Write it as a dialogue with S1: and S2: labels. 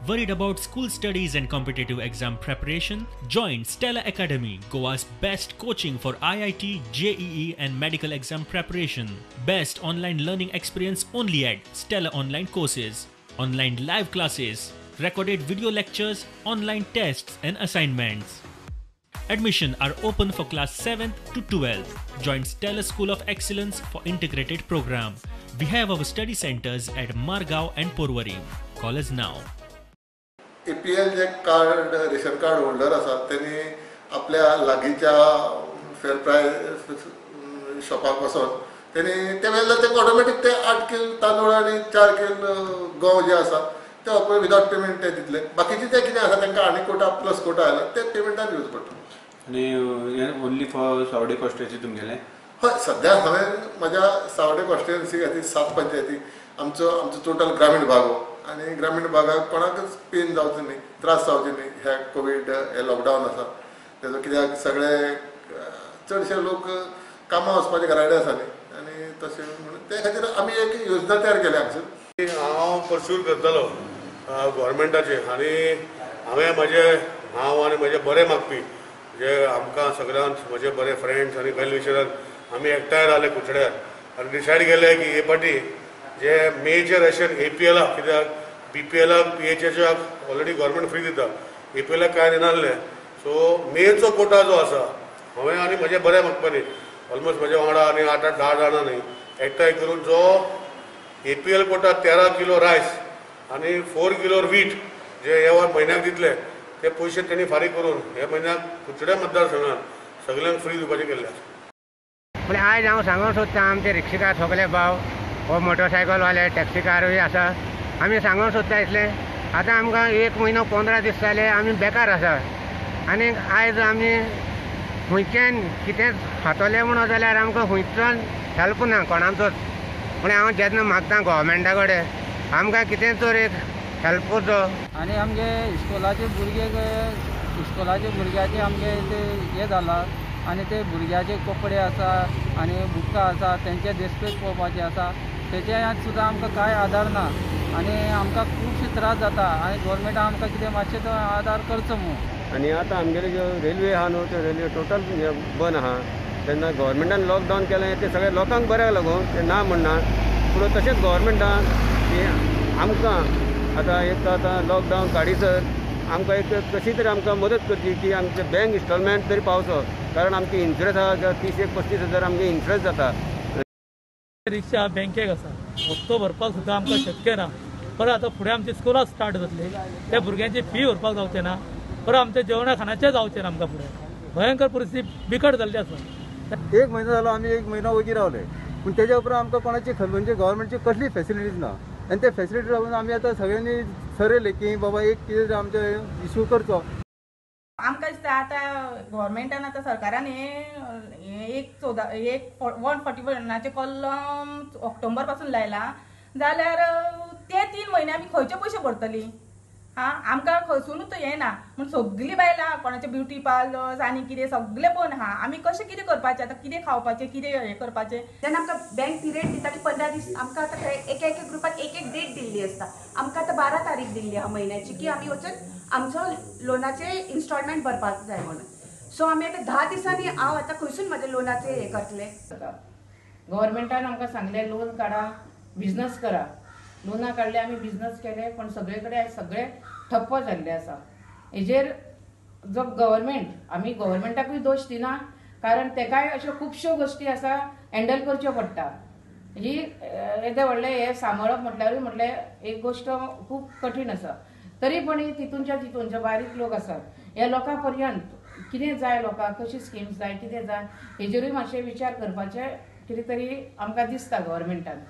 S1: Worried about school studies and competitive exam preparation? Join Stella Academy, Goa's best coaching for IIT, JEE and medical exam preparation. Best online learning experience only at Stella Online Courses. Online live classes, recorded video lectures, online tests and assignments. Admission are open for class 7th to 12th. Join Stella School of Excellence for integrated program. We have our study centers at Margao and Porvorim. Call us now.
S2: APL J card ration card holder आसा तेणी आपल्या लागींच्या फेर प्रायस शॉपाक वचोन तेणी ते मेळ्ळ्यार तांकां ऑटोमॅटीक ते 8 कील तांदूळ आनी 4 कील गंव जे आसा ते विदाउट पेमेंट ते दितले. बाकीचे ते कितें आसा तांकां आनी कोटा प्लस कोटा आयला ते पेमेंटान दिवचो पडटलो.
S3: आनी ओन्ली फॉर सावडे कॉन्स्टिट्युएन्सी तुमगेलें?
S2: हय, सद्या हांवें म्हज्या सावडे कॉन्स्टिट्युएन्सी खातीर 7 पंचायती आमचो टोटल ग्रामीण भाग हो आनी ग्रामीण भागाक कोणाकच पेन जावचो न्ही, त्रास जावचे न्ही ह्या कोवीड हे लॉकडावन आसा तेजो, कित्याक सगळे चडशे लोक कामां वचपाचे घरा कडेन आसा न्ही आनी तशें म्हणून ते खातीर आमी एक योजना तयार केल्या हांगसर.
S4: हांव परस्यूर करतलो गव्हर्मेंटाचे आनी हांवें म्हजे हांव आनी म्हजे बरे मागपी जे आमकां सगळ्यांक म्हजे बरे फ्रेंड्स आनी वेल विशरान आमी एकठांय रावले कुचड्यार आनी डिसायड केलें की हे पाटी जे मेजर रेशन एपीएलाक, कित्याक बीपीएलाक पीएचएचाक ऑलरेडी गव्हर्मेंट फ्री दिता, एपीएलाक कांय दिनासलें. सो मेचो कोटा जो आसा हांवें आनी म्हजे बरे मागपानी ऑलमोस्ट म्हज्या वांगडा आनी 8 8 10 जाणां न्ही एकठांय करून जो एपीएल कोटा 13 किलो रायस आनी 4 किलो वीट जे ह्या म्हयन्याक दितले ते पयशे तेणी फारीक करून हे म्हयन्याक कुचड्या मतदारसंघात सगळ्यांक फ्री दिवपाचें केल्लें आसा.
S5: पूण आयज हांव सांगूंक सोदतां आमचे रिक्षेकार सगळे भाव हो मोटरसायकलवाले टॅक्सीकारूय आसा, आमी सांगूंक सोदता इतलें आतां आमकां 1 म्हयनो 15 दीस जाले आमी बेकार आसा आनी आयज आमी खंयच्यान कितेंच खातले म्हणून जाल्यार आमकां खंयच्यान हेल्प ना कोणाचोच. पूण हांव जेन्ना मागता गव्हर्मेंटा कडेन आमकां कितें तर एक हेल्प करचो.
S6: आनी आमगे इस्कोलाचे भुरगे इस्कोलाचे भुरग्याचे आमगे ते हें जाला आनी ते भुरग्याचे कपडे आसा आनी बुकां आसा तेंचे देशपेच पळोवपाचे आसा, तेच्या सुद्दां आमकां कांय आदार ना आनी आमकां खुबशे त्रास जाता आनी गव्हर्मेंटान आमकां कितें मातशें तो आदार करचो म्हूण.
S7: आनी आतां आमगेले ज्यो रेल्वे आहा न्हू त्यो रेल्वे टोटल बंद आहा, तेन्ना गव्हर्मेंटान लॉकडावन केलें तें सगळ्या लोकांक बऱ्याक लागून तें ना म्हणना, पूण तशेंच गव्हर्मेंटान की आमकां आतां एक आतां लॉकडावन काडीसर आमकां एक कशी तरी आमकां मदत करची की आमचे बँक इन्स्टॉलमेंट तरी पावचो, कारण आमची इन्शुरन्स आहा 30 एक 35 हजार आमगे इन्शुरन्स जाता.
S8: रिक्षा बँकेक आसा, हप्तो भरपाक सुद्दां आमकां शक्य ना. परत आतां फुडें आमची स्कुलां स्टार्ट जातली, त्या भुरग्यांची फी भरपाक जावचें ना, परत आमच्या जेवणा खाणाचें जावचें ना. आमकां फुडें भयंकर परिस्थिती बिकट जाल्ली आसा.
S9: 1 म्हयनो जालो आमी 1 म्हयनो वगी रावले, पूण तेज्या उपरांत आमकां कोणाची म्हणजे गव्हर्मेंटची कसली फेसिलिटीज ना आनी ते फेसिलिटी लागून आमी आतां सगळ्यांनी ठरयलें की बाबा एक कितें आमचें इशू करचो.
S10: आमकां दिसता आतां गव्हर्मेंटान आतां सरकारान हें 1 141 कॉलम ऑक्टोबर पासून लायला जाल्यार ते 3 म्हयने आमी खंयचे पयशे भरतली? आं, आमकां खंयसुनूच येना म्हूण सगळीं बायलां कोणाचे ब्युटी पार्लर्स आनी कितें सगळें बंद आहा. आमी कशें कितें करपाचें आतां, कितें खावपाचें, कितें हें करपाचें?
S11: जेन्ना आमकां बँक पिरियड दिता की 15 दीस आमकां आतां एका एका ग्रुपाक एक एक डेट दिल्ली आसता. आमकां आतां 12 तारीख दिल्ली आहा म्हयन्याची की आमी वचून आमचो लोनाचे इन्स्टॉलमेंट भरपाक जाय म्हणून. सो आमी आतां 10 दिसांनी हांव आतां खंयसून म्हाजे लोनाचे हें करतलें?
S12: गव्हर्मेंटान आमकां सांगलें लोन काडा, बिजनस करा. लोनां काडले आमी बिजनस केले, पण सगळे कडेन आयज सगळे ठप्प जाल्ले आसा. हेजेर जो गव्हर्मेंट, आमी गव्हर्मेंटाकूय दोश दिना, कारण तेकाय अश्यो खुबश्यो गोश्टी आसा हँडल करच्यो पडटा. ही येदें व्हडलें हें सांबाळप म्हटल्यारूय म्हटलें एक गोश्ट खूब कठीण आसा. तरी पण तितूनच्या तितून जे बारीक लोक आसात ह्या लोकां पर्यंत कितें जाय, लोकांक कशी स्किम्स जाय, कितें जाय हेजेरूय मातशें विचार करपाचें कितें तरी आमकां दिसता गव्हर्मेंटान.